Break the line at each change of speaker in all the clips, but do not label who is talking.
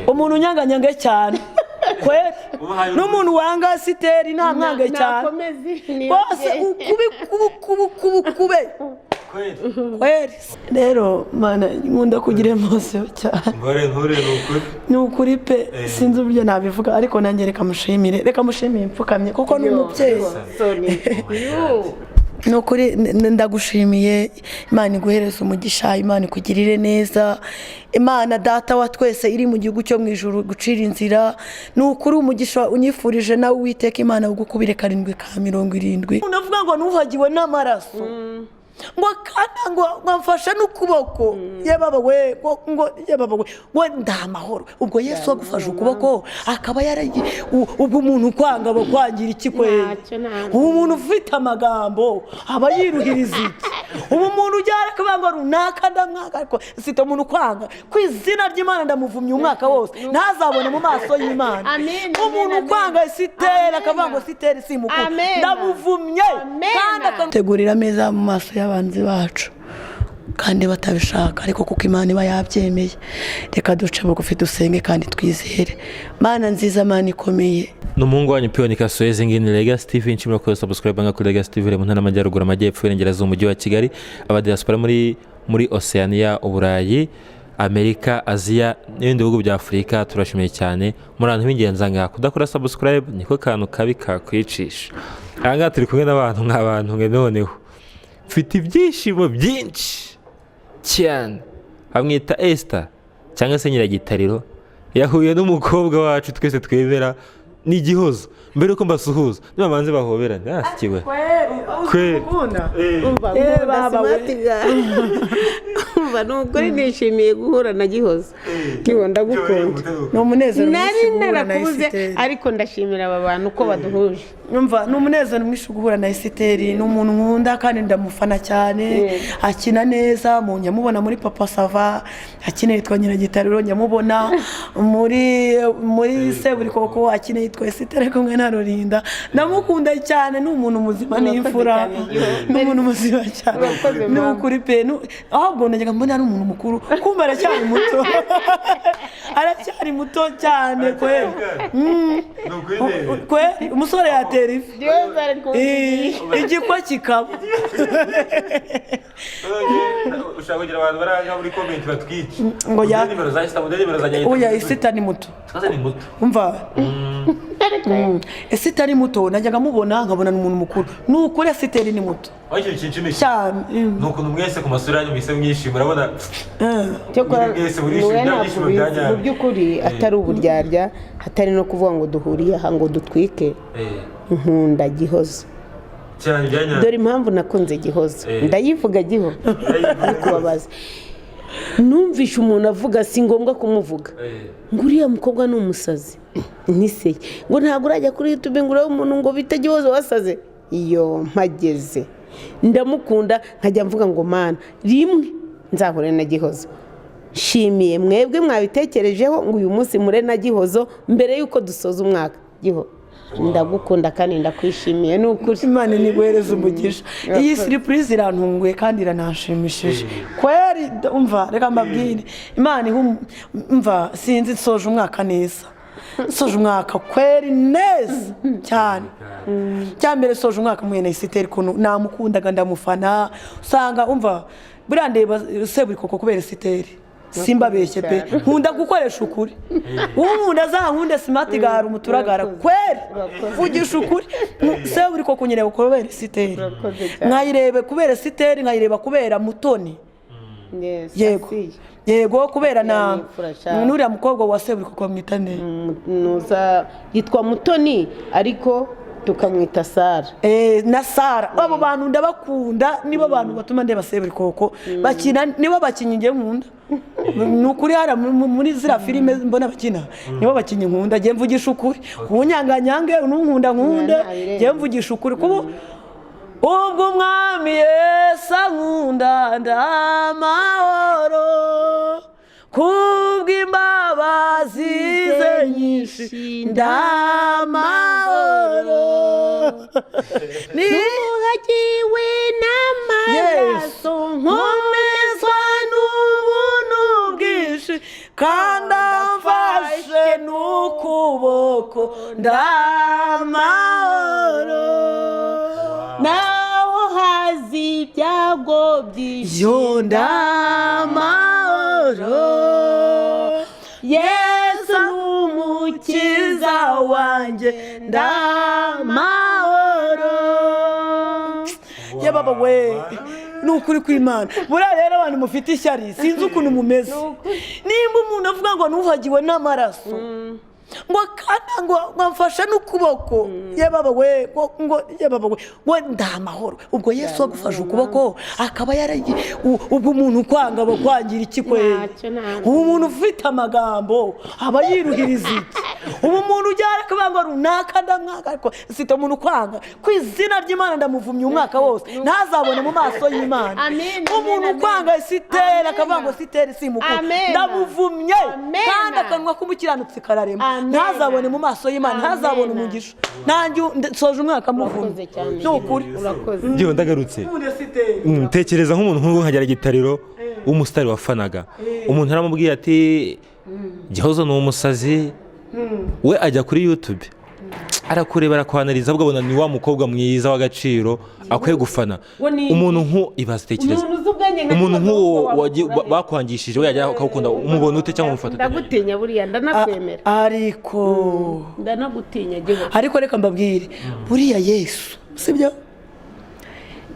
Umuntu unyanganyange cyane kweri, n'umuntu wanga Esiteri nta mwange cyane.
Nakomeze.
Rwose ukubi kubu kubu kubu kube kweri. Rero Mana, nkunda kugira émotion cyane.
Mbare nture, ni ukuri.
Ni ukuri pe, sinzi uburyo nabivuga, ariko nanjye reka mushimire, reka mushimire mfukamye, kuko ni umubyeyi. Ni ukuri, ndagushimiye. Imana iguhereze umugisha, Imana ikugirire neza, Imana Data wa twese iri mu gihugu cyo mu ijuru gucira inzira. Ni ukuri, umugisha unyifurije nawe Uwiteka Imana ugukubire karindwi ka 70. Unavuga ngo nuhagiwe n'amaraso, ngo kandi ngo amfashe n'ukuboko, yebaba we, ngo yebaba we, ngo ndamahoro. Ubwo Yesu agufashe ukuboko akaba yaragiye, ubwo umuntu ukwanga aba kwangira iki kweri?
Ntacyo, ntabwo.
Ubu umuntu ufite amagambo aba yiruhiriza iki? Ubu umuntu ujyana akavuga ngo runaka ndamwanga, ariko sita umuntu ukwanga ku izina ry'Imana ndamuvumye, umwaka wose ntazabone mu maso y'Imana.
Amen,
Umuntu
amen,
ukwanga Esiteri
amen.
akavuga ngo Esiteri si mukuru,
Amen.
ndamuvumye.
Amen.
Kandi akategurira ameza mu maso y'abanzi bacu kandi batabishaka, ariko kuko Imana iba yabyemeye. Reka duce bugufi dusenge kandi twizere. Mana nziza, Mana ikomeye.
Ni umuhungu wanyu Piyoni Kasoezi, ngini Legacy TV. Nshimira ko subscribe nga kuri Legacy TV mu ntara y'Amajyaruguru, Amajyepfo, Iburengerazuba, Umujyi wa Kigali, aba diaspora muri Oceania, Uburayi, Amerika, Aziya n'ibindi bihugu bya Afurika. Turashimiye cyane muri abantu b'ingenzi. Aha ngaha kudakora subscribe niko kantu kabi kakwicisha. Aha ngaha turi kumwe n'abantu nk'abantu mwe. Noneho mfite ibyishimo byinshi cyane. Bamwita Esther cyangwa se Nyiragitariro, yahuye n'umukobwa wacu twese twemera, ni Igihozo. Mbere yuko mbasuhuza, niba banze bahoberane, asikiwe kweri.
Umva,
Eh,
nkunda
baba we.
Smart guy. Umva, ni ukuri nishimiye guhura na Gihozo. Giho, ndagukunda.
Ni umunezero
Nari
mwinshi guhura na
narakubuze,
Esiteri.
ariko ndashimira aba bantu ko baduhuje.
Umva, ni umunezero mwinshi guhura na Esiteri. Ni umuntu nkunda kandi ndamufana cyane, akina neza. Mu nyamubona muri Papa Sava akina yitwa Nyiragitariro, nyamubona muri Seburikoko akina yitwa Esiteri kumwe na Rurinda. Ndamukunda cyane, ni umuntu muzima n'imfura.
Cyane, Giho.
Ni umuntu muzima cyane.
Urakoze,
Ni
mama.
ukuri pe. Ahubwo najyaga mbona ari umuntu mukuru, kumva aracyari muto, aracyari muto cyane kweri. Kweri umusore yatera ivi.
Gihozo ari kumva.
Igikwa kikaba.
Ushaka kugira abantu bari muri comment batwice.
Ngo ya-
Nimero za Esita, muduhe nimero za.
Oya, Esita ni muto.
Twaze ni muto.
Umva, Esita ni muto. Najyaga mubona nkabona ni umuntu mukuru. Ni ukuri, Esiteri ni muto.
Aho ikintu kinshimishije
cyane.
Ni ukuntu mwese ku masura yanyu mwese mwishimye, urabona.
Cyokora
Mwese murishimye,
wowe
bya
ntabwo
byishimo bya
ubizi. Mu
nyabyo.
by'ukuri atari uburyarya, hatari no kuvuga ngo duhuriye aha ngo dutwike, nkunda Gihozo.
Cyane bya nyabyo.
Dore impamvu nakunze Gihozo. Ndayivuga, Giho, kubabaza. Numvishe umuntu avuga, si ngombwa kumuvuga, ngo uriya mukobwa ni umusazi. Ntiseye ngo ntabwo urajya kuri YouTube ngo urebe umuntu ngo bita Gihozo wasaze. Iyo mpageze ndamukunda, nkajya mvuga ngo Mana, rimwe nzahure na Gihozo. Nshimiye mwebwe mwabitekerejeho ngo uyu munsi mure na Gihozo mbere y'uko dusoza umwaka. Giho, ndagukunda kandi ndakwishimiye, ni ukuri.
Imana ntiguhereze umugisha. Iyi surprise irantunguye kandi iranashimishije kweri. Umva, reka mbabwire, Imana umva, sinzi, nsoje umwaka neza, nsoje umwaka kweri neza cyane. Cya mbere, soje umwaka muhuye na Esiteri, ukuntu namukundaga, ndamufana. Usanga, umva, buriya ndeba Seburikoko kubera Esiteri, simbabeshye pe. Nkunda gukoresha ukuri. Unkunda azankunde, smart gara umuturagara kweri, vugisha ukuri. Seburikoko nyireba kubera Esiteri.
Urakoze cyane.
Nkayirebe kubera Esiteri, nkayireba kubera Mutoni. Yego.
Asiya.
Yego, kubera na
Ni imfura cyane.
n'uriya mukobwa wa Seburikoko bamwita nde?
Nuza yitwa Mutoni, ariko tukamwita Sara.
Na Sara. Abo bantu ndabakunda, nibo bantu batuma ndeba Seburikoko. Bakina, nibo bakinnyi ngiye nkunda, ni ukuri. Hariya muri ziriya filime mbona bakina, nibo bakinnyi nkunda. Ngiye mvugisha ukuri, unyanganyange, nunkunda nkunde.
Ntabirenze.
Ngiye mvugisha ukuri, kuba ubwo Umwami Yesu ankunda ndamahoro, kubw'imbabazi ze nyinshi ndamahoro ni
Nuhagiwe n'amaraso,
nkomezwa n'ubuntu bwinshi kandi amfashe. ukuboko, ndamahoro.
Naho hazi ibyago byinshi,
Yo, ndamahoro.
Yesu ni umukiza
Kiza wanjye, ndamahoro. Yababa we, ni ukuri kw'Imana. Buriya rero abantu mufite ishyari, sinzi ukuntu mumeze. Nimba umuntu avuga ngo nuhagiwe n'amaraso, ngo kandi ngo amfashe n'ukuboko, yababa we, ngo yababa we, ngo ndamahoro. Ubwo Yesu agufashe ukuboko akaba yaragiye, ubwo umuntu ukwanga aba akwangira iki kweri?
Ntacyo, nta.
Ubu umuntu ufite amagambo aba yiruhiriza iki? Ubu umuntu ujyana akavuga ngo runaka ndamwanga, ariko sita umuntu ukwanga, ku izina ry'Imana ndamuvumye umwaka wose, ntazabone mu maso y'Imana.
Amen,
Umuntu
amen,
ukwanga Esiteri,
amen.
akavuga ngo Esiteri simukuru,
Amen.
ndamuvumye.
Amen.
Kandi akanwa k'umukiranutsi kararema.
Amen.
Ntazabone mu maso y'Imana, ntazabone
Amen.
umugisha. Nanjye nsoje umwaka muvumye.
Urakoze cyane.
Ni ukuri.
Urakoze.
Ngewe ndagarutse. Tekereza nk'umuntu nk'ubu nkagera gitariro w'umusitari wafanaga, umuntu aramubwiye ati Gihozo ni umusazi. We ajya kuri YouTube, arakureba, arakwanariza, ahubwo abona ni wa mukobwa mwiza w'agaciro akwiye gufana.
Wo ni-
Umuntu nku ibaze, tekereza
Umuntu uzi ubwenge nka
umuntu
Gihozo,
nk'uwo
wamukura he?
bakwangishije, we yajya akawukunda, umubona ute cyangwa umufata ute?
Ndagutinya buriya, ndanakwemera.
Ariko
Ndanagutinya, Gihozo.
Ariko reka mbabwire, buriya Yesu, sibyo,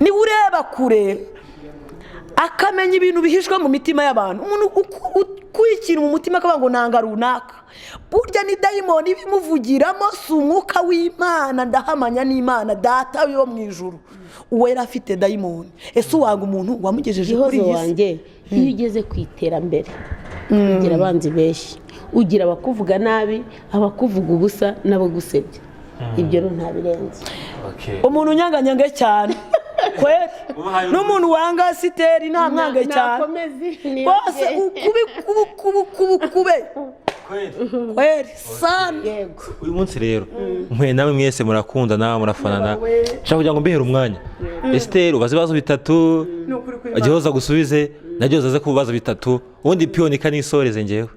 niba ureba kure akamenya ibintu bihishwe mu mitima y'abantu. Umuntu ukwikira mu mutima akavuga ngo nanga runaka, burya ni dayimoni ibimuvugiramo, si umwuka w'Imana. Ndahamanya n'Imana Data yo mu ijuru, uwo yari afite dayimoni. Ese uwanga umuntu wamugejeje kuri
Gihozo
iyi si?
wanjye, iyo ugeze ku iterambere ugira abanzi benshi, ugira abakuvuga nabi, abakuvuga ubusa n'abagusebya. Ibyo rero ntabirenze.
Umuntu unyanganyange cyane kweri, n'umuntu wanga Esiteri ntamwange cyane.
Nakomeze.
Rwose ukubi kubu kubu kubu kube kweri sana.
Yego.
Uyu munsi rero mwe nawe mwese murakundana, murafanana. Nshaka kugira ngo mbihere umwanya Esiteri ubaze ibibazo bitatu, Gihozo agusubize, na Gihozo aze kubaza bitatu, ubundi piyonika nisoreze ngewe.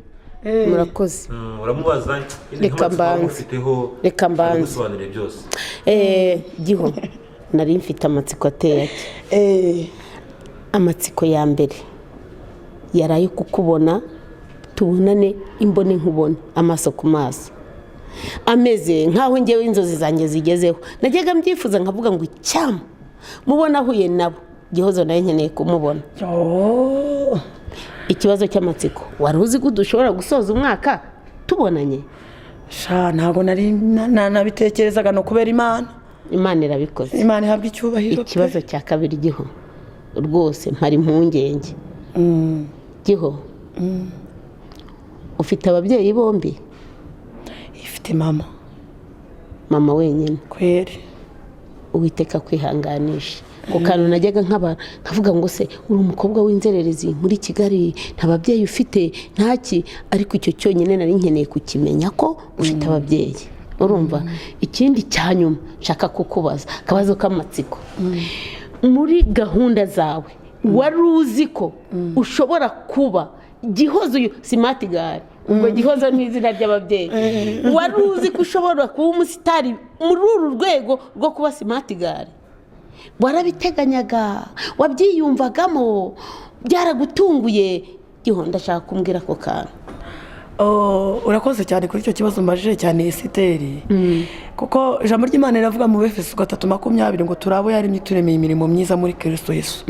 Murakoze.
Uramubaza.
Reka mbanze. Reka mbanze.
Gusobanurira byose.
Giho, nari mfite amatsiko ateye ati amatsiko ya mbere yari ayo kukubona, tubonane imbone nkubone, amaso ku maso, ameze nk'aho ngewe inzozi zanjye zigezeho. Najyaga mbyifuza nkavuga ngo icyama mubona ahuye nabo. Gihozo nawe nkeneye kumubona.
Oh.
Ikibazo cy'amatsiko, wari uzi ko dushobora gusoza umwaka tubonanye?
Sha, ntabwo nari nabitekerezaga, no kubera Imana.
Imana irabikoze.
Imana ihabwa icyubahiro pe.
Ikibazo cya kabiri, Giho, rwose mpari impungenge. Giho, ufite ababyeyi bombi?
Ifite mama.
Mama wenyine?
Kweri.
Uwiteka kwihanganisha ku kantu najyaga nkaba nkavuga ngo se uri umukobwa w'inzererezi muri Kigali, nta babyeyi ufite, ntaki, ariko icyo cyonyine nari nkeneye kukimenya ko ufite ababyeyi. Urumva, ikindi cya nyuma nshaka kukubaza, akabazo k'amatsiko: muri gahunda zawe wari uzi ko ushobora kuba Gihozo uyu smart girl? Ubwo Gihozo ni izina ry'ababyeyi. Wari uzi ko ushobora kuba umusitari muri uru rwego rwo kuba smart girl? Warabiteganyaga? Wabyiyumvagamo? Byaragutunguye? Giho, ndashaka kumbwira ako kantu.
Oh, urakoze cyane kuri icyo kibazo mbajije cyane, Esiteri, kuko ijambo ry'Imana riravuga mu Befeso 3:20 ngo turi abo yaremye, turemeye imirimo myiza muri Kirisito Yesu,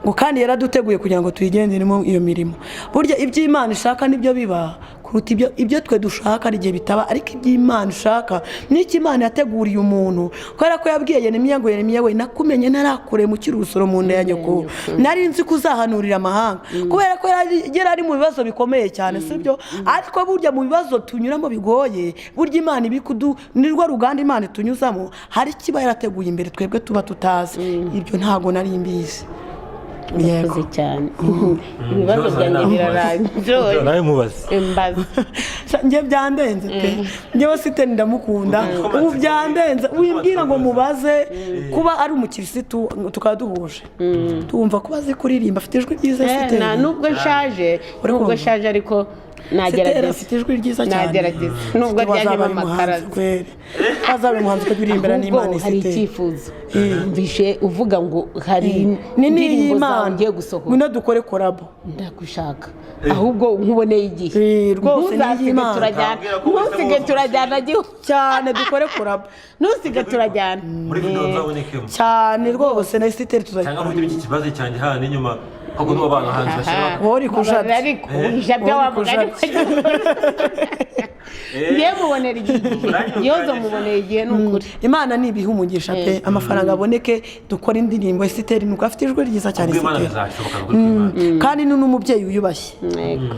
ngo kandi yaraduteguye kugira ngo tuyigenderemo iyo mirimo. Burya ibyo Imana ishaka nibyo biba kuruta ibyo twe dushaka. Hari igihe bitaba, ariko ibyo Imana ishaka n'icyo Imana yateguriye umuntu, kubera ko yabwiye Yeremiya ngo: "Yeremiya we, nakumenye ntarakure mu urusoro mu nda ya nyoko, nari nzi ko uzahanurira amahanga." Kubera ko yari ari mu bibazo bikomeye cyane, sibyo? Ariko burya mu bibazo tunyuramo bigoye, burya Imana ibikudu nirwo ruganda Imana itunyuzamo, hari ikiba yarateguye imbere twebwe tuba tutazi. Ibyo ntabwo nari mbizi. Yego.
Urakoze cyane, ibibazo byanjye birarangiye.
Nawe mubaze.
Mbaza.
Njye byandenze pe. Njyewe Siteni ndamukunda, ubu byandenze wimbwira ngo mubaze kuba ari umukirisitu, tukaba duhuje, tumva kuba azi kuririmba, afite ijwi ryiza.
Nta
Siteni
nubwo nshaje,
Uri
nubwo
kumva?
nshaje ariko
Sitera
Nagerageza.
afite ijwi ryiza cyane.
Nagerageza. Nubwo
Sitera
ryajyamo
wazaba ari umuhanzi
amakaraza.
kweri. Wazaba umuhanzi ukajya uririmbira
Ahubwo
n'Imana
hari
Esiteri.
icyifuzo mvishe uvuga ngo hari
Ni
indirimbo zawe
n'iy'Imana.
ugiye gusohora.
Ngwino dukore collabo.
Ndagushaka, ahubwo nkuboneye igihe.
Rwose ni
Ntuzasige
iy'Imana.
turajyana.
Ntabwira ko wese
Ntusige
wose
turajyana gihu.
Cyane, dukore collabo.
Ntusige turajyana.
Muri video nzabonekemo.
Cyane rwose, na Esiteri
Cyangwa
tuzayikora.
muri iki kibazo cyanjye hano inyuma kuko n'ubu abantu hanze bashyira.
Wowe uri kujabya.
Ariko ijabya
Wowe uri
wavuga ariko ngiye mubonera igihe, yozo mubonera igihe, ni ukuri.
Imana nibiha umugisha pe, amafaranga aboneke, dukore indirimbo. Esiteri nuko afite ijwi ryiza cyane.
Kubw'Imana
Esiteri
bizashoboka, kubw'Imana.
Kandi ni n'umubyeyi wiyubashye,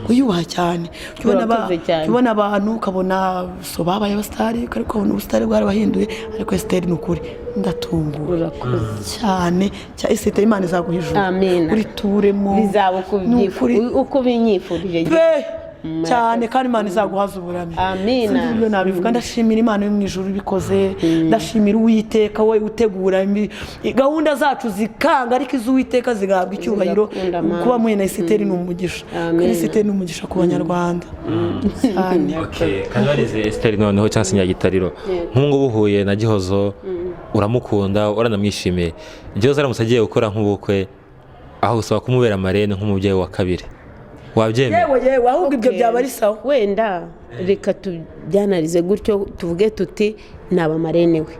wiyubaha cyane. Ujya
Urakoze cyane.
Ujya ubona abantu ukabona so babaye abasitari, ariko ukabona ubusitari bwarabahinduye, ariko Esiteri ni ukuri ndatunguwe
Urakoze.
cyane cya Esiteri. Imana izaguha ijuru
Amina.
urituremo.
Bizaba uko
Ni ukuri
uko ubinyifurije.
pe cyane, kandi Imana izaguhaza uburame.
Amina.
Sinzi uburyo nabivuga. Ndashimira Imana yo mu ijuru ibikoze, ndashimira Uwiteka we utegura gahunda zacu zikanga, ariko iz'Uwiteka zigahabwa icyubahiro.
Zigakunda, Mana.
Kuba muhuye na Esiteri ni umugisha.
Amina.
Kandi Esiteri ni umugisha ku Banyarwanda cyane.
Okay, kanarize Esther noneho cyangwa se Nyagitariro, nk'ubu ngubu uhuye na Gihozo, uramukunda, uranamwishimiye. Gihozo aramutse agiye gukora nk'ubukwe, aho usaba kumubera marene nk'umubyeyi wa kabiri, wabyemera?
Yewe yewe, ahubwo ibyo byaba ari sawa.
Wenda reka tubyanarize gutyo, tuvuge tuti naba marene we,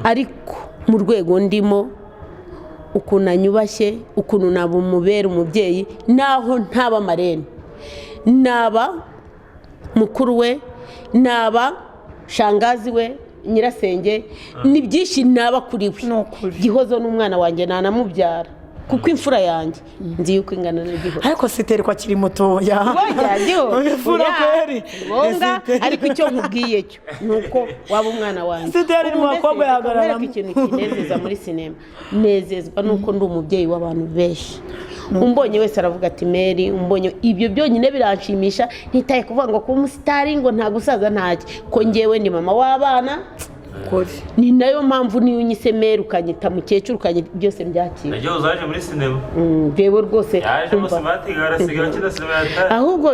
ariko mu rwego ndimo, ukuntu anyubashye, ukuntu naba umubera umubyeyi, naho ntaba marene naba mukuru we, naba shangazi we, nyirasenge, ni byinshi naba kuri we.
Ni ukuri.
Gihozo ni umwana wanjye, nanamubyara, kuko imfura yanjye nzi yuko ingana na Gihozo.
Ariko Siteri ko akiri mutoya.
Wajya Giho.
Imfura kweri.
Ngombwa.
Esiteri.
Ariko icyo nkubwiye cyo ni uko waba umwana wanjye.
Siteri ni
Ubu
mu bakobwa
mbese reka
yahagararamo.
nkwereke ikintu kinezeza muri sinema. Nezezwa nuko ndi umubyeyi w'abantu benshi. Umbonye wese aravuga ati "Meri", umbonye ibyo byonyine biranshimisha, ntitaye kuvuga ngo kuba umusitari ngo nta gusaza ntacyo, ko ngewe ni mama w'abana.
Ukuri.
Ni nayo mpamvu niyo unyise Meri, ukanyita mukecuru, ukanyita byose, mbyakira.
Gihozo yaje muri sinema.
Jewe rwose
Yaje
umva.
Smart arasigaye akina sinema yataye.
Ahubwo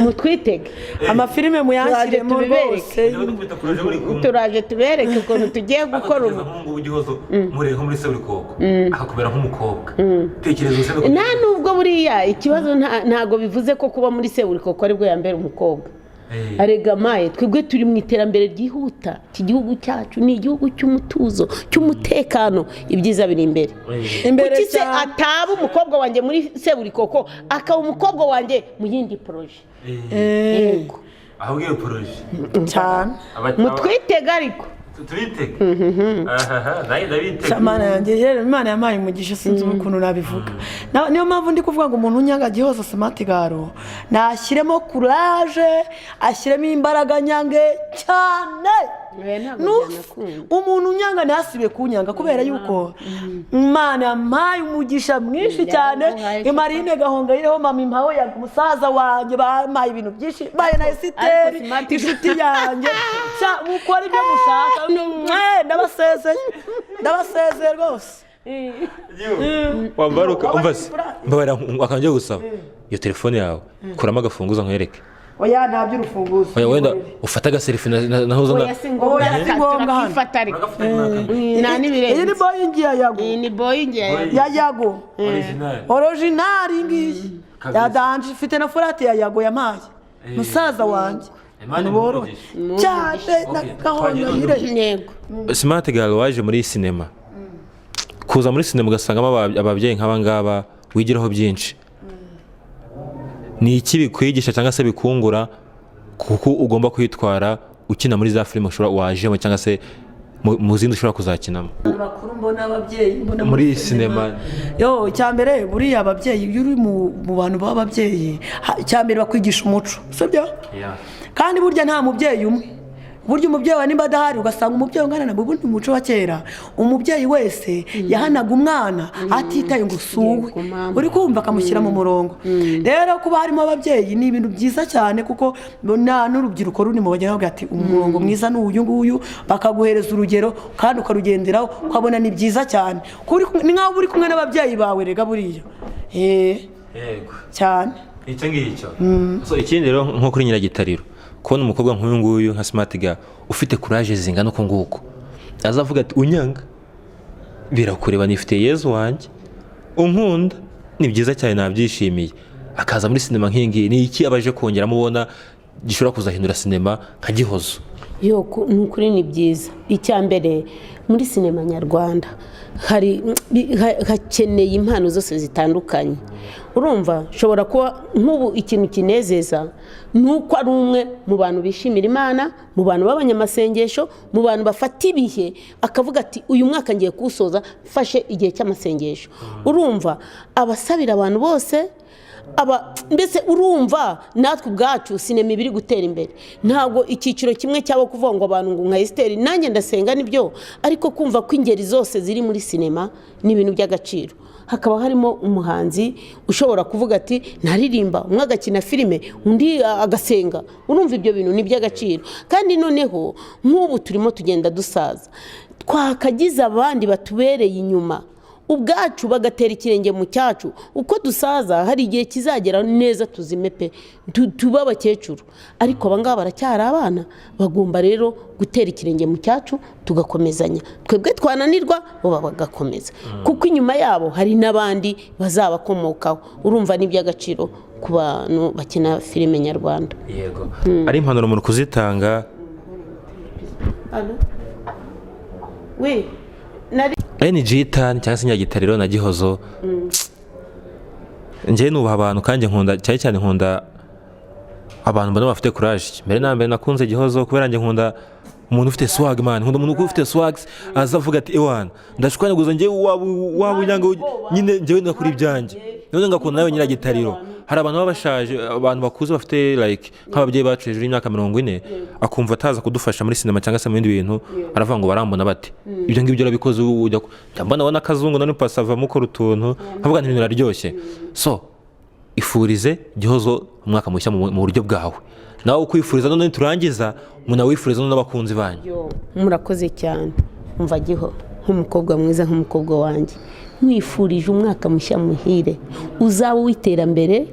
mutwitege.
Amafilime muyanshyiremo
Turaje tubibereke.
rwose.
Ndabona ukubita kuraje muri kumwe.
Turaje tubereke ukuntu tugiye gukora
Tekereza
ubu.
nk'ubu ngubu Gihozo mureba nko muri Seburikoko akakubera nk'umukobwa, tekereza usebe.
Nta nubwo buriya ikibazo ntago bivuze ko kuba muri Seburikoko aribwo yambera umukobwa. Arega maye, twebwe turi mu iterambere ryihuta. Iki gihugu cyacu ni igihugu cy'umutuzo, cy'umutekano, ibyiza biri imbere.
Imbere
Kuki se
cyane.
ataba umukobwa wanjye muri Seburikoko, akaba umukobwa wanjye mu yindi projet? Yego.
Ahubwo iyo projet
Cyane.
Mutwitega ariko.
Tubitege, ahaha, nawe ndabitega.
Imana yanjye rero, Imana yampaye umugisha, sinzi ukuntu nabivuga. Niyo mpamvu ndi kuvuga ngo umuntu unyanga Gihozo Smart Girl nashyiremo courage, ashyiremo imbaraga, nyange cyane.
Oya, ntabwo byanakunda.
Umuntu unyanga ntasibe kunyanga, kubera yuko Imana yampaye umugisha mwinshi cyane.
Yaguhaye.
Marine Gahongayireho, mama impawe ya musaza wanjye, bampaye ibintu byinshi, baye na Esiteri
Ariko Smart-
inshuti yanjye. Mukore ibyo mushaka. Ndabasezeye, ndabasezeye rwose.
Wambaruka umva se, mbabarira akangiye gusaba iyo telefone yawe, kuramo agafunguzo nkwereke.
Oya, nta by'urufunguzo.
Oya, wenda ufate agaselfie naho uzana.
Oya, si ngombwa.
Oya, si ngombwa hano.
Turakifata ariko nta
Iyi ni
n'ibirenze.
Boyingi ya Yago.
Iyi ni Boyingi ya
Ya Yago original ngiyi.
Kabisa.
Ya danje, ifite na furati ya Yago yampaye musaza wanjye.
Imana
Abantu borohe
imuhe
cyane na
Okay,
Gahongayire.
Yego.
Smart Girl, waje muri sinema, kuza muri sinema ugasangamo ababyeyi nk'aba ngaba wigiraho byinshi, ni iki bikwigisha cyangwa se bikungura kuko ugomba kwitwara ukina muri za filime ushobora wajemo cyangwa se mu zindi ushobora kuzakinamo?
Abakuru mbona, ababyeyi mbona
Muri sinema.
Yo, icyambere buriya ababyeyi, iyo uri mu bantu b'ababyeyi, icyambere bakwigisha umuco, sibyo? Kandi burya nta mubyeyi umwe. Burya umubyeyi wawe nimba adahari, ugasanga umubyeyi ungana na ubundi muco wa kera, umubyeyi wese yahanaga umwana atitaye ngo usuwe.
Yego, mama.
Uri kumva, akamushyira mu murongo. Rero kuba harimo ababyeyi ni ibintu byiza cyane, kuko n'urubyiruko ruri mu bagera bavuga ati umurongo mwiza ni uyu nguyu, bakaguhereza urugero kandi ukarugenderaho, ukabona ni byiza cyane. Kuba ni nk'aho uri kumwe n'ababyeyi bawe rega buriya.
Yego.
Cyane.
Icyo ngicyo. So ikindi rero, nko kuri Nyiragitariro, kubona umukobwa nk'uyu nguyu nka Smart Girl ufite courage zingana uko nguko, azavuga ati: "Unyanga birakureba, nifitiye Yezu wanjye unkunda, ni byiza cyane, nabyishimiye," akaza muri sinema nk'iyi ngiyi, ni iki abaje kongeramo ubona gishobora kuzahindura sinema nka Gihozo?
Yo, ni ukuri ni byiza. Icya mbere, muri sinema nyarwanda hari hakeneye impano zose zitandukanye. Urumva, nshobora kuba nk'ubu ikintu kinezeza ni uko ari umwe mu bantu bishimira Imana, mu bantu b'abanyamasengesho, mu bantu bafata ibihe akavuga ati: "Uyu mwaka ngiye kuwusoza mfashe igihe cy'amasengesho." Urumva, abasabira abantu bose aba mbese, urumva natwe ubwacu sinema iba iri gutera imbere. Ntabwo icyiciro kimwe cyaba kuvuga ngo abantu ngo nka Esiteri, nanjye ndasenga nibyo, ariko kumva ko ingeri zose ziri muri sinema ni ibintu by'agaciro. Hakaba harimo umuhanzi ushobora kuvuga ati: "Ntaririmba," umwe agakina filime, undi agasenga. Urumva ibyo bintu ni iby'agaciro. Kandi noneho nk'ubu turimo tugenda dusaza, twakagize abandi batubereye inyuma ubwacu bagatera ikirenge mu cyacu. Uko dusaza, hari igihe kizagera neza tuzime pe, tube abakecuru, ariko aba ngaba baracyari abana. Bagomba rero gutera ikirenge mu cyacu, tugakomezanya. Twebwe twananirwa, bo bagakomeza, kuko inyuma yabo hari n'abandi bazabakomokaho. Urumva ni iby'agaciro ku bantu bakina filime nyarwanda.
Yego, ari impanuro umuntu kuzitanga.
We nari
NG Tani cyangwa se Nyagitariro na Gihozo, njyewe nubaha abantu kandi nkunda cyane cyane, nkunda abantu mbona bafite courage. Mbere na mbere nakunze Gihozo kubera njye nkunda umuntu ufite swag, man. Nkunda umuntu ufite swag, aza avuga ati: "Ewana, ndashwanyaguza njyewe, waba unyanga nyine, njyewe ndakora ibyanjye." None ngakunda nawe Nyiragitariro. Hari abantu baba bashaje, abantu bakuze bafite like nk'ababyeyi bacu hejuru y'imyaka 40, akumva ataza kudufasha muri sinema cyangwa se mu bindi bintu, aravuga ngo barambona bate. Ibyo ngibyo urabikoze, ujya mbona abona akazungu none pasi avamo ukora utuntu nkavuga nti ibintu biraryoshye. So ifurize Gihozo umwaka mushya mu buryo bwawe nawe ukwifuriza, none turangiza umuntu awifuriza n'abakunzi banyu.
Yo, murakoze cyane. Umva Giho, nk'umukobwa mwiza, nk'umukobwa wanjye, nkwifurije umwaka mushya muhire, uzaba uw'iterambere,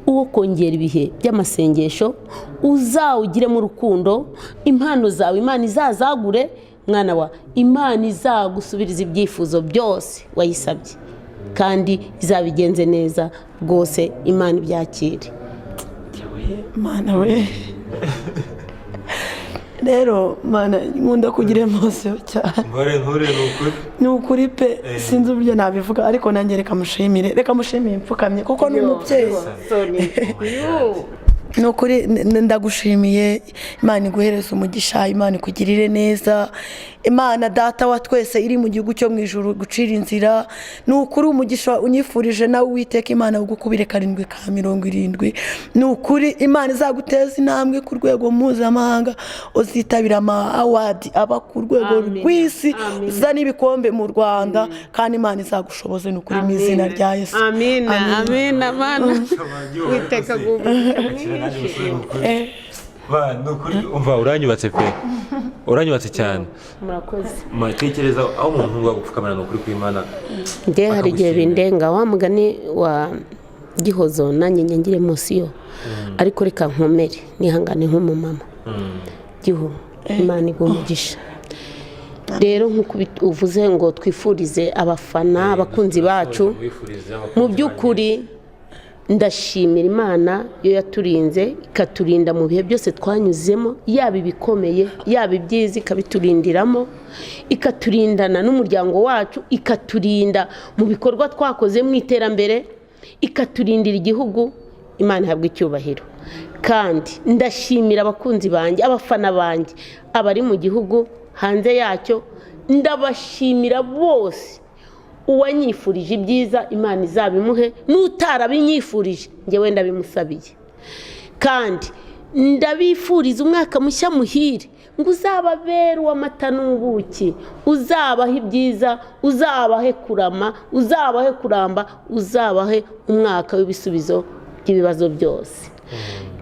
uwo kongera ibihe by'amasengesho, uzawugiremo urukundo, impano zawe Imana izazagure, mwana wa Imana izagusubiriza ibyifuzo byose wayisabye, kandi izabigenze neza rwose, Imana ibyakire.
Mana we, rero Mana, nkunda kugira émotion cyane.
Nkore nkore, ni ukuri.
Ni ukuri pe, sinzi uburyo nabivuga, ariko nanjye reka mushimire, reka mushimire mfukamye, kuko ni umubyeyi. Ni ukuri ndagushimiye. Imana iguhereze umugisha, Imana ikugirire neza, Imana Data wa twese iri mu gihugu cyo mu ijuru gucira inzira. Ni ukuri umugisha unyifurije nawe, Uwiteka Imana ugukubire karindwi ka 70. Ni ukuri Imana izaguteza intambwe ku rwego mpuzamahanga, uzitabira ama award aba ku rwego
Amen.
rw'isi,
Amen.
uzane ibikombe mu Rwanda, kandi Imana izagushoboze, ni ukuri, mu izina rya Yesu.
Amina, amina. Mana witeka mwinshi.
Ni ukuri, umva, uranyubatse pe, uranyubatse cyane.
Murakoze.
Tekereza aho umuntu ngwa gupfukamira, ni ukuri kw'Imana.
Njye hari igihe
Bakagushimira.
bindenga wa mugani wa Gihozo, nanjye nyangire émotion, ariko reka nkomere nihangane nk'umumama. Giho, Imana iguha umugisha. Rero nk'uko uvuze ngo twifurize abafana, abakunzi bacu, mu by'ukuri ndashimira Imana yo yaturinze, ikaturinda mu bihe byose twanyuzemo, yaba ibikomeye, yaba ibyiza, ikabiturindiramo, ikaturindana n'umuryango wacu, ikaturinda mu bikorwa twakoze mu iterambere, ikaturindira igihugu. Imana ihabwa icyubahiro. Kandi ndashimira abakunzi banjye, abafana banjye, abari mu gihugu, hanze yacyo, ndabashimira bose. Uwanyifurije ibyiza, Imana izabimuhe, n'utarabinyifurije njyewe ndabimusabiye. Kandi ndabifuriza umwaka mushya muhire, ngo uzababere uw'amata n'ubuki, uzabahe ibyiza, uzabahe kurama, uzabahe kuramba, uzabahe umwaka w'ibisubizo by'ibibazo byose.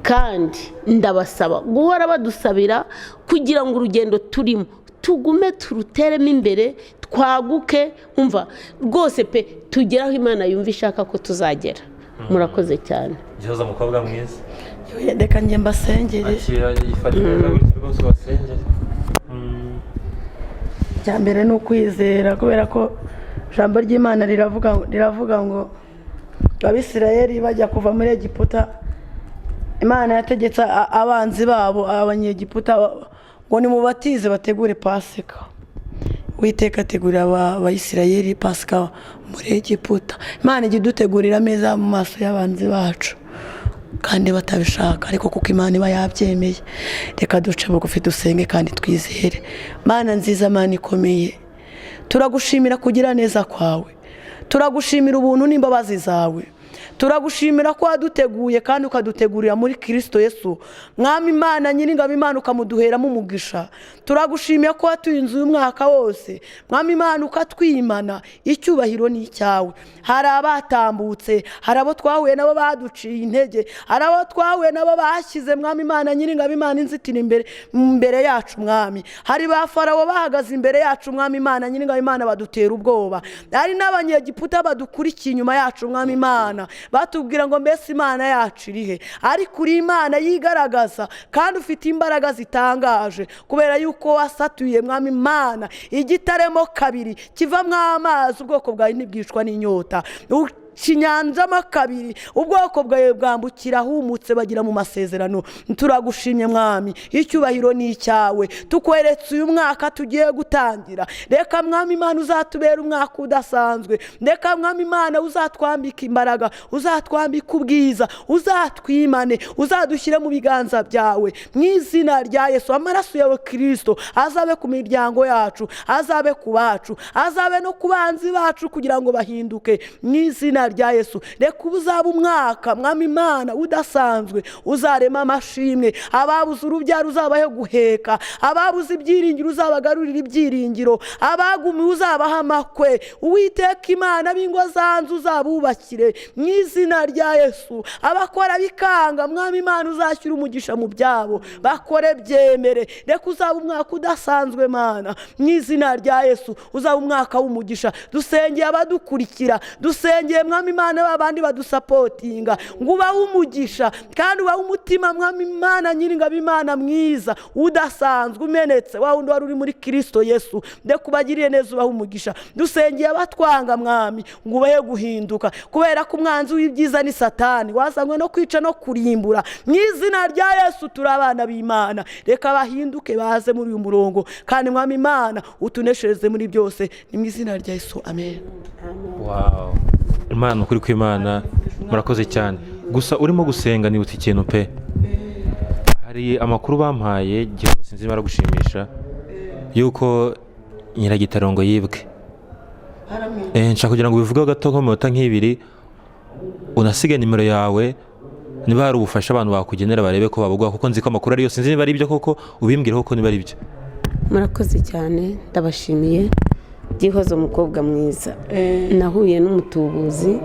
Kandi ndabasaba guhora badusabira kugira ngo urugendo turimo tugume turuteremo imbere, twaguke, umva rwose pe, tugere aho Imana yumva ishaka ko tuzagera. Murakoze cyane.
Gihoza, mukobwa mwiza.
Reka njye mbasengere.
Akira, yifata neza gutya rwose, ubasengere.
Icya mbere ni ukwizera, kubera ko ijambo ry'Imana riravuga ngo Abisirayeli bajya kuva muri Egiputa, Imana yategetse abanzi babo Abanyegiputa ngo nimubatize bategure Pasika. Uwiteka ategurira Abayisirayeli Pasika muri Egiputa. Imana ijya idutegurira ameza mu maso y'abanzi bacu kandi batabishaka, ariko kuko Imana iba yabyemeye. Reka duce bugufi, dusenge kandi twizere. Mana nziza, Mana ikomeye, turagushimira kugira neza kwawe, turagushimira ubuntu n'imbabazi zawe, turagushimira ko waduteguye kandi ukadutegurira muri Kirisito Yesu. Mwami Imana Nyiringabo, Imana ukamuduheramo umugisha. Turagushimiye ko watuye inzu y'umwaka wose, Mwami Imana, ukatwimana. Icyubahiro ni icyawe. Hari abatambutse, hari abo twahuye nabo baduciye intege, hari abo twahuye nabo bashyize, Mwami Imana Nyiringabo, Imana, inzitiro imbere yacu. Mwami, hari ba Farawo bahagaze imbere yacu, Mwami Imana Nyiringabo, Imana, badutera ubwoba. Hari n'Abanyegiputa badukurikiye inyuma yacu, Mwami Imana, batubwira ngo: "Mbese Imana yacu irihe?" Ariko uri Imana yigaragaza kandi ufite imbaraga zitangaje, kubera yuko wasatuye, Mwami Imana, igitaremo kabiri kivamo amazi, ubwoko bwawe ntibwicwa n'inyota. Kinyanjamo kabiri, ubwoko bwawe bwambukira ahumutse, bagira mu masezerano. Turagushimye, Mwami, icyubahiro ni icyawe. Tukweretse uyu mwaka tugiye gutangira. Reka, Mwami Imana, uzatubera umwaka udasanzwe. Reka, Mwami Imana, uzatwambika imbaraga, uzatwambika ubwiza, uzatwimane, uzadushyire mu biganza byawe mu izina rya Yesu. Amaraso yawe Kirisito azabe ku miryango yacu, azabe ku bacu, azabe no ku banzi bacu kugira ngo bahinduke mu izina rya Yesu. Reka uba uzaba umwaka, Mwami Imana, udasanzwe, uzarema amashimwe. Ababuze urubyaro uzabahe guheka, ababuze ibyiringiro uzabagarurira ibyiringiro, abagumiwe uzabaha amakwe. Uwiteka Imana, b'ingo zanze uzabubakire mu izina rya Yesu. Abakora bikanga, Mwami Imana, uzashyira umugisha mu byabo, bakore byemere. Reka uzaba umwaka udasanzwe, Mana, mu izina rya Yesu, uzaba umwaka w'umugisha. Dusengeye abadukurikira, dusengeye, Mwami Imana, babandi badusapotinga, ngo ubahe umugisha kandi ubahe umutima, Mwami Imana Nyiringabo, Imana mwiza udasanzwe umenetse, wa wundi wari uri muri Kirisito Yesu. Ndeka ubagiriye neza, ubahe umugisha. Dusengeye abatwanga, Mwami, ngo ubahe guhinduka, kubera ko umwanzi w'ibyiza ni Satani, wazanywe no kwica no kurimbura. Mu izina rya Yesu, turi abana b'Imana, reka bahinduke baze muri uyu murongo. Kandi, Mwami Imana, utuneshereze muri byose. Ni mu izina rya Yesu, amen.
Wow, Imana, ukuri kw'Imana, murakoze cyane. Gusa urimo gusenga nibutse ikintu pe. Hari amakuru bampaye, Gihozo, sinzi niba aragushimisha, yuko Nyiragitarongo yibwe. Nshaka kugira ngo ubivugeho gato nko mu minota nk'ibiri, unasige nimero yawe, niba hari ubufasha abantu bakugenera barebe ko babuguha, kuko nzi ko amakuru ariyo. Sinzi niba ari ibyo koko, ubimbwireho ko niba ari byo.
Murakoze cyane, ndabashimiye. Gihozo, umukobwa mwiza, nahuye n'umutubuzi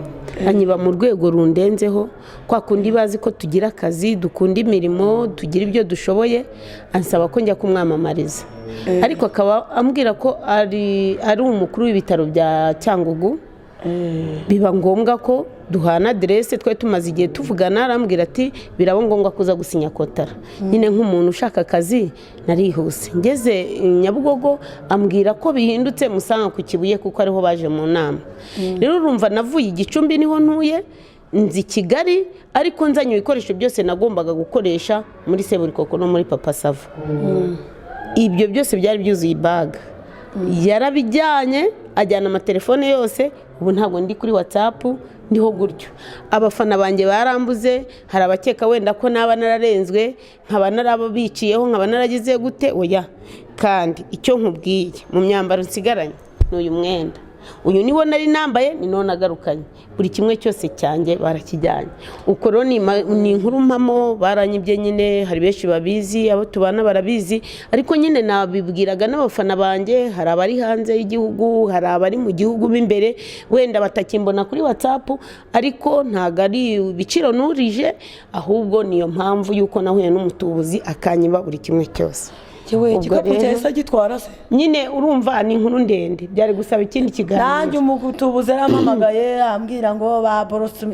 anyiba mu rwego rundenzeho. Kwa kundi bazi ko tugira akazi, dukunda imirimo, tugira ibyo dushoboye, ansaba ko njya kumwamamariza, ariko akaba ambwira ko ari umukuru w'ibitaro bya Cyangugu. Biba ngombwa ko duhana aderese. Twari tumaze igihe tuvugana. Arambwira ati: "Biraba ngombwa kuza gusinya kotara." Nyine nk'umuntu ushaka akazi narihuse, ngeze i Nyabugogo ambwira ko bihindutse, musanga ku Kibuye kuko ariho baje mu nama. Rero urumva, navuye i Gicumbi niho ntuye, nzi i Kigali, ariko nzanye ibikoresho byose nagombaga gukoresha muri Seburikoko no muri Papa Sava. Ibyo byose byari byuzuye ibaga, yarabijyanye, ajyana amatelefone yose. Ubu ntabwo ndi kuri WhatsApp, ndiho gutyo. Abafana banjye barambuze. Hari abakeka wenda ko naba nararenzwe, nkaba narababiciyeho, nkaba naragize gute. Oya. Kandi icyo nkubwiye, mu myambaro nsigaranye ni uyu mwenda. Uyu niwo nari nambaye, ni nawo nagarukanye. Buri kimwe cyose cyanjye barakijyanye. Uko rero ni inkuru mpamo, baranyibye nyine. Hari benshi babizi, abo tubana barabizi, ariko nyine nabibwiraga n'abafana banjye. Hari abari hanze y'igihugu, hari abari mu gihugu mo imbere, wenda batakimbona kuri WhatsApp, ariko ntabwo ari ibiciro nurije, ahubwo niyo mpamvu y'uko nahuye n'umutubuzi akanyiba buri kimwe cyose.
Yewe,
Ubwo
igikapu
rero-
cyahise agitwara se?
Nyine urumva ni inkuru ndende, byari gusaba ikindi kiganiro.
Nanjye umutubuzi yarampamagaye, ambwira ngo baborotse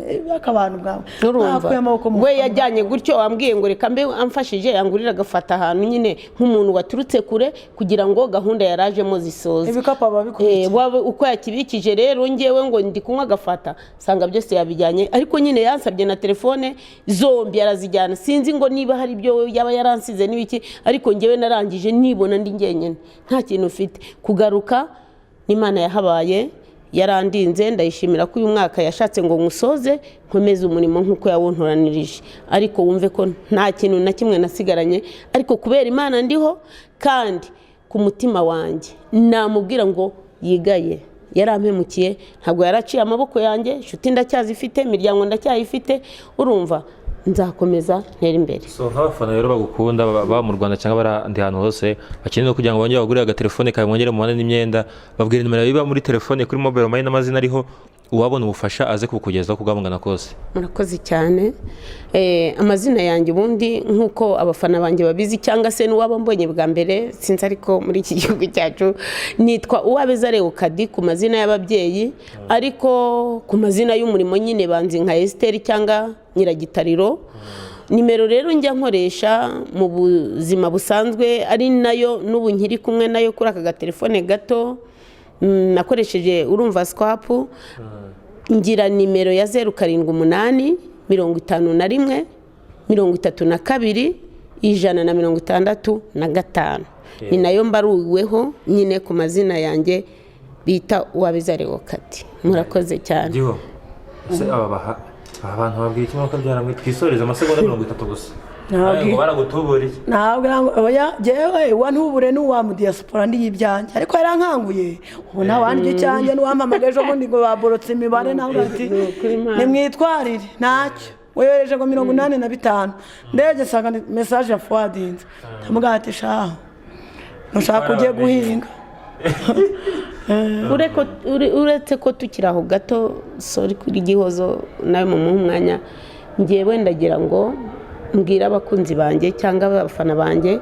abantu bwawe.
Urumva
Nakuye amaboko mu
we
mufuka.
Yajyanye gutyo, wambwiye ngo reka mbe amfashije yangurira agafata ahantu nyine nk'umuntu waturutse kure, kugira ngo gahunda yarajemo zisoze.
Ibikapu aba abikurikiye.
Waba uko yakibikije rero, ngewe ngo ndi kunywa agafata, nsanga byose yabijyanye. Ariko nyine yansabye na telefone zombi arazijyana. Sinzi ngo niba hari ibyo yaba yaransize n'ibiki, ariko ngewe narangije nibona ndi njyenyine, nta kintu mfite. Kugaruka n'Imana yahabaye, yarandinze. Ndayishimira ko uyu mwaka yashatse ngo nkusoze nkomeze umurimo nk'uko yawuntoranirije, ariko wumve ko nta kintu na kimwe nasigaranye. Ariko kubera Imana ndiho, kandi ku mutima wanjye namubwira ngo yigaye yarampemukiye, ntabwo yaraciye amaboko yanjye. Inshuti ndacyazifite, imiryango ndacyayifite. Urumva nzakomeza ntera imbere.
So nk'abafana rero bagukunda baba mu Rwanda cyangwa bari ahandi hantu hose, bakeneye kugira ngo bongere bagure agatelefone kawe, bongere mubane n'imyenda, babwira nimero iba muri telefone kuri mobile money n'amazina ariho, uwabona ubufasha aze kubukugezaho uko bwaba kose.
Murakoze cyane. Amazina yanjye ubundi nk'uko abafana banjye babizi, cyangwa se n'uwaba mbonye bwa mbere sinzi, ariko muri iki gihugu cyacu nitwa Uwabeza Leokadi ku mazina y'ababyeyi, ariko ku mazina y'umurimo nyine banzi nka Esiteri cyangwa Nyiragitariro. Nimero rero njya nkoresha mu buzima busanzwe, ari nayo n'ubu nkiri kumwe nayo kuri aka gatelefone gato nakoresheje, urumva swap, ngira nimero ya 0785 132 165. Ni nayo mbaruweho nyine ku mazina yanjye bita Uwabeza Leokadi. Murakoze cyane.
Giho ese aba baha aba bantu babwira iki? Mwuka byaramwe twisoreze amasegonda 30 gusa.
Ntabwo-
Ngo baragutuburiye.
Ntabwo oya, jyewe wantubure n'uwa mu diaspora ndi ibyanjye, ariko yarankanguye. Ubu nta wandya icyanjye, n'uwampamagaye ejo bundi ngo baborotse imibare, nawe ati
Kuri Imana.
nimwitwarire ntacyo. Wohereje ngo 85, ndebye nsanga ni message ya forwardinze. Ndamubwira ati: "Shaho ntushaka ugiye guhinga."
Uretse ko tukiri aho gato, sorry kuri Gihozo, nawe mumuhe umwanya. Ngewe ndagira ngo mbwire abakunzi banjye cyangwa abafana banjye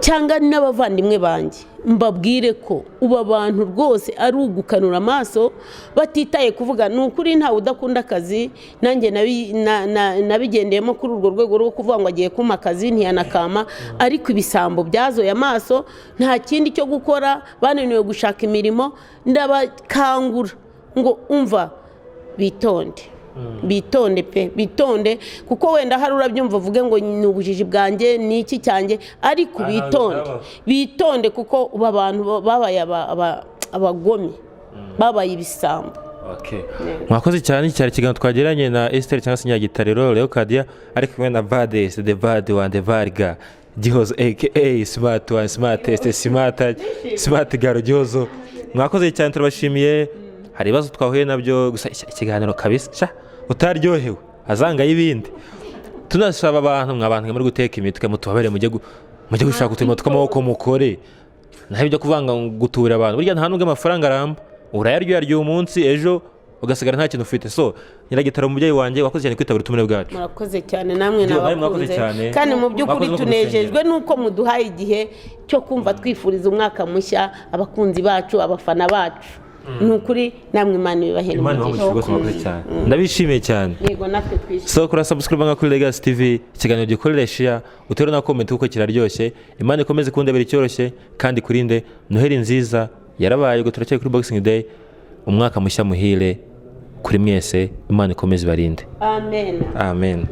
cyangwa n'abavandimwe banjye, mbabwire ko ubu abantu rwose ari ugukanura amaso batitaye kuvuga. Ni ukuri ntawe udakunda akazi. Nanjye nabigendeyemo kuri urwo rwego rwo kuvuga ngo agiye kumpa akazi ntiyanakama. Ariko ibisambo byazoye amaso, nta kindi cyo gukora, bananiwe gushaka imirimo. Ndabakangura ngo umva, bitonde, bitonde pe, bitonde, kuko wenda hari urabyumva uvuge ngo ni ubujiji bwanjye, ni iki cyanjye, ariko
Aha,
bitonde.
bitabaho.
Bitonde, kuko ubu abantu babaye abagome, babaye ibisambo.
Okay. Mwakoze cyane. Cyari ikiganiro twagiranye na Esther cyangwa se Nyagitariro Leocadia, ari kumwe na Bades the Bad One the Varga Gihozo aka Smart One Smartest Smart Smart Garo Gihozo. Mwakoze cyane, turabashimiye. Hari ibibazo twahuye nabyo gusa ikiganiro kabisa sha utaryohewe azanga y'ibindi. Tunasaba abantu mwabantu muri guteka imitwe, mutubabere mujye gushaka uturimo tw'amaboko mukore, naho ibyo kuvanga ngo gutura abantu, burya nta nubwo amafaranga aramba. Urayarya, uyarya uyu munsi, ejo ugasigara nta kintu ufite. So Nyiragitaro, umubyeyi wanjye, wakoze cyane kwitabira ubutumire bwacu.
Murakoze cyane namwe.
Ndiyo, namwe mwakoze
Nabakunze
cyane.
kandi mu by'ukuri
Mwakoze no
tunejejwe n'uko muduhaye igihe cyo kumva twifuriza umwaka mushya abakunzi bacu, abafana bacu. Ni ukuri namwe Imana ibibahera
Imana ibahe
umugisha.
umugisha rwose, mwakoze cyane, ndabishimiye cyane.
Yego, natwe twishimiye.
So kora subscribe nka kuri Legacy TV, ikiganiro gikorere share, utere na comment kuko kiraryoshye. Imana ikomeze kundebera icyoroshye kandi kurinde. Noheli nziza yarabaye, ubwo turacyari kuri Boxing Day. Umwaka mushya muhire kuri mwese, Imana ikomeze ibarinde.
Amen.
Amen.